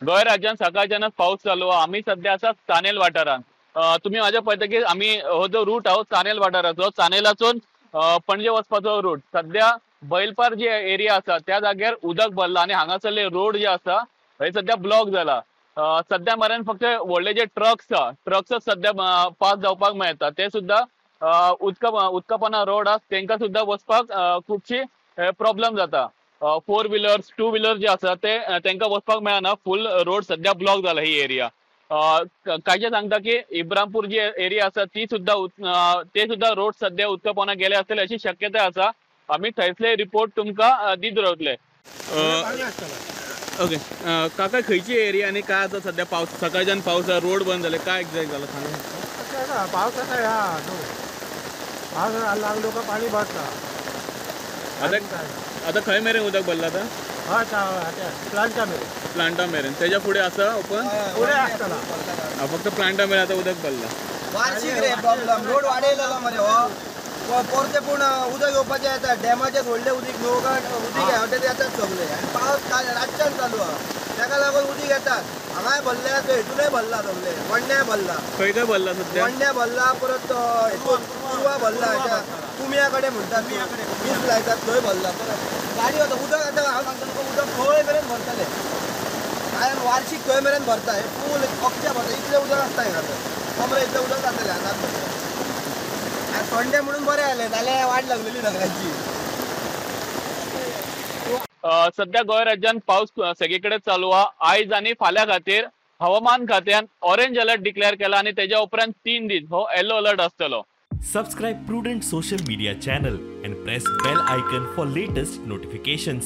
गोंय राज्यांत सकाळच्यानच पावस चालू आहा. आमी सध्या आसा चानेल वाठारांत. तुमी म्हाज्या पळयता की आमी हो जो रूट आहा चानेल वाठाराचो, चानेलासून पणजे वचपाचो रूट. सध्या बैलपार जी एरिया आसा त्या जाग्यार उदक भरला आनी हांगासरले रोड जे आसा हे सध्या ब्लॉक जाला. सध्या मेरेन फक्त व्हडले जे ट्रक्स आहा, ट्रक्सच सध्या पास जावपाक मेळटा. ते सुद्दां उदकापना रोड आसा तेंकां सुद्दां वचपाक खुबशी प्रॉब्लम जाता. फोर व्हिलर्स, टू व्हिलर जे आसा ते तेंकां वचपाक मेळना. फूल रोड सध्या ब्लॉक जाला ही एरिया. कांयचे सांगता की इब्रामपूर जी एरिया आसा ती सुद्दां ते सुद्दां रोड सध्या उदकापोना गेले आसतले अशी शक्यताय आसा. आमी थंयसले रिपोर्ट तुमकां दीत रावतले. ओके काका, खंयची एरिया आनी काय आतां सध्या पावस, सकाळच्यान पावस, रोड बंद जाले, काय एक्झॅक्ट जाला सांगा. पावस आतां ह्या न्हू, पावस लागलो काय पाणी भरता. आतां आतां खंय मेरेन उदक भरलां आतां? हय, प्लांटा मेरेन. प्लांटा मेरेन. तेज्या फुडें आसा ओपन? फुडें आसतला. फक्त प्लांटा मेरेन आतां उदक भरलां. वार्षिक रे प्रॉब्लम, रोड वाडयलेलो मरे हो परते, पूण उदक येवपाचें येता. डॅमाचें व्हडलें उदीक न्हू, उदीक हेवटेन येतात सगळे आनी पावस रातच्यान चालू आहा, ताका लागून उदीक येतात. हांगाय भरल्या, हितूनय भरला, सगळे वडण्याय भरला. खंय खंय भरला सध्या? वडण्या भरला, परत हितून कुरवा भरला, कुमया कडेन म्हणटात वीज लायतात थंय भरला. परत गाडी वता उदक. आतां हांव सांगता तुका, उदक खंय मेरेन भरतलें, कांय वार्षिक खंय मेरेन भरता. हे फूल अक्षय भरता, इतलें उदक आसता हांगासर, कमरे इतलें उदक जातलें हांगाच भरता. संडे म्हणून बरें जालें, नाल्यार वाट लागलेली सगळ्यांची. सध्या गोंय राज्यांत पावस सगळे कडेन चालू आहा. आयज आनी फाल्यां खातीर हवामान खात्यान ऑरेंज अलर्ट डिक्लेअर केला आनी तेज्या उपरांत 3 दीस हो येलो अलर्ट आसतलो. Subscribe Prudent social media channel and press bell icon for latest notifications.